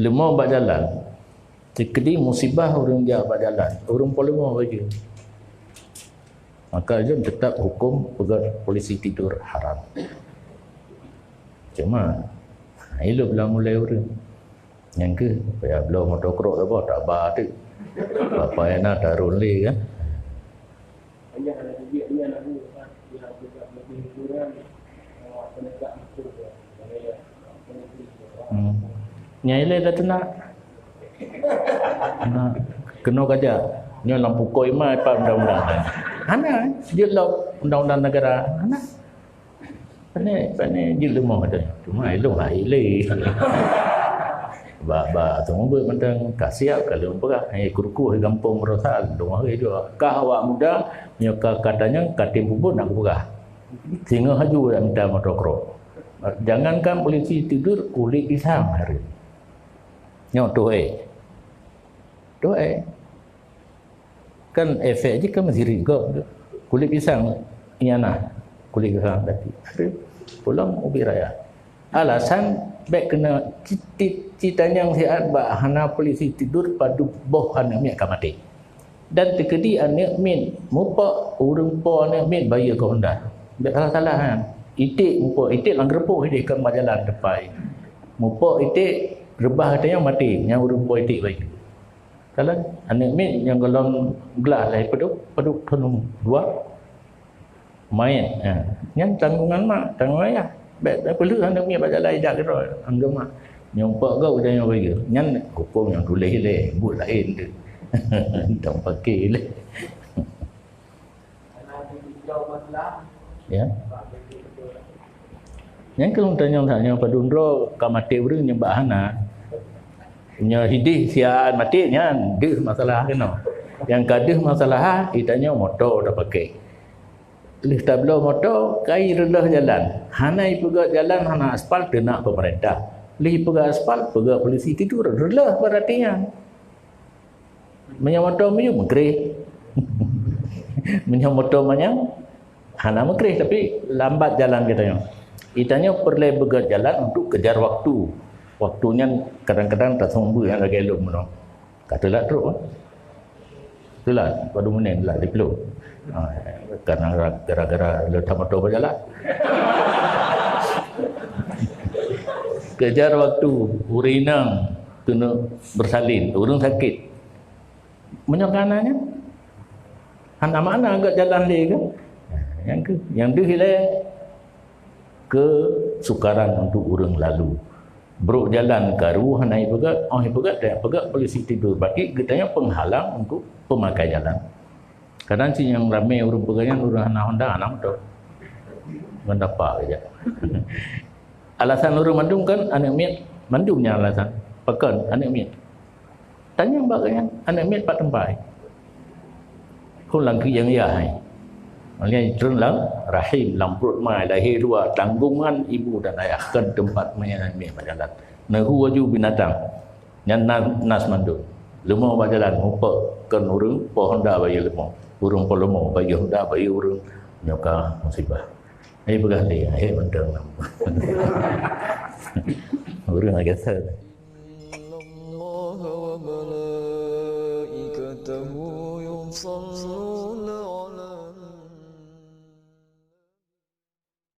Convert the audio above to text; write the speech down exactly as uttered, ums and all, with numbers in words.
Leumo bak jalan. Teukeudi musibah ureuëng jak bak jalan, ureuëng po leumo baju. Maka jeuet teutap huköm peugöt polisi tidur haram. Cuma, ilop lam ulée ureuëng. Nyang keuh, payah bloe moto krok saboh, taba teuk. Bapak ena tarun lé kan. Hmm. Nyang ilée dah teunak. Nah, keunoe kaja. Nyoe lam pukoi ma ipat undang-undang. Hana, jeuet lom undang-undang negara. Hana. Pane, pane jeuet leumo dah. Cuma ilong hai ilée. Ba, ba, tunggu mantong ka siap ka lôn peugah. Eh, kuruku gampông meurasa lôn hai jua. Ka awak muda, nyoe ka katanya ka tim puput nak peugah. Singoh haju dak mita moto krok. Jangankan polisi tidur, kulit pisang hari. Nyoe tuh eh. Tuh eh. Kan efek jih kan meusirit gob. Kulit pisang, ianah. Kulit pisang tadi. Hari pulang ubi raya. Alasan bèk keuneuk ci-, ci-, citanyong siat bak hana polisi tidur padub boh aneuk miet ka maté. Dan teukeudi aneuk miet mupok ureuëng po aneuk miet bayeue keu honda. Bèk salah-salah kan. Iték mupok, iték lam geureupoh ideh kon bak jalan teumpat. Mupok iték reubah geutanyoe maté, nyang ureuëng po iték bayeue. Kalau aneuk miet nyang golom glah lahé padub, padub thon dua. Maet, ha. Nyan tanggungan mak, tanggungan ayah. Bèk, bèk peuleueh aneuk miet bak jalan ijak keudroe, anggô mak. Nyang pok gop udah nyang bagi. Nyan huköm nyang tuléh lé, buet laén tu. Tang paké lé. Ya. Nyang keuh tanyong that nyang padum droe ka maté ureuëng nyang bak hana. Nyoe hidih siat maté nyan deuh masalah keunoe. Nyang ka deuh masalah, itanyoe moto tapaké. Lheueh tabloe moto, kai reuloh jalan. Hana ipeugöt jalan, hana aspal, teunak pemerintah. Lheueh ipeugöt aspal, peugöt polisi tidur. Reuloh berarti nyan. Meunyoe moto miyueb, meukreh. Meunyoe moto manyang, hana meukreh, tapi lambat jalan geutanyoe. Itanyoe peureulée beugöt jalan untuk kejar waktu. Waktu nyan kadang-kadang taseumeubeuet nyang lagée lôn meunoe. Ka teulat trok, kan? Teulat, padum menit teulat, lhèe plôh. Ha, karena gara-gara leuta moto bak jalan. Kejar waktu, ureuëng inong keuneuk bersalin, ureuëng sakit. Meunyoe ka na nyan, hana makna gak jalan lé kan? Nyang keu, nyang deuh ilée keusukaran untuk ureuëng lalu. Brok jalan karu hana ipeugöt, oh ipeugöt, dak peugöt polisi tidur. Berarti geutanyoe penghalang untuk pemakai jalan. Kadang cit nyang ramé ureuëng peugöt nyan ureuëng hana honda, hana moto. Ngon dapa keujak. Alasan ureuëng mandum kan aneuk miet, mandum nyan alasan. Pakon aneuk miet? Tanyong bak gobnyan, aneuk miet pat teumpat? Phôn lam keuieng yah hai. Maksudnya treun lam rahim, lam pruet mai, lahé dua, tanggungan ibu dan ayah, kon teumpat meunan aneuk miet bak jalan. Neuhu laju binatang. Nyan na-, nas mandum. Leumo bak jalan, mupok kon ureuëng po honda bayeue leumo. Ureuëng po leumo bayeue honda, bayeue ureuëng, nyoe ka musibah. Hai peugah lé, hai mantong lam. Ureuëng agak sal. إن الله وملائكته يصلون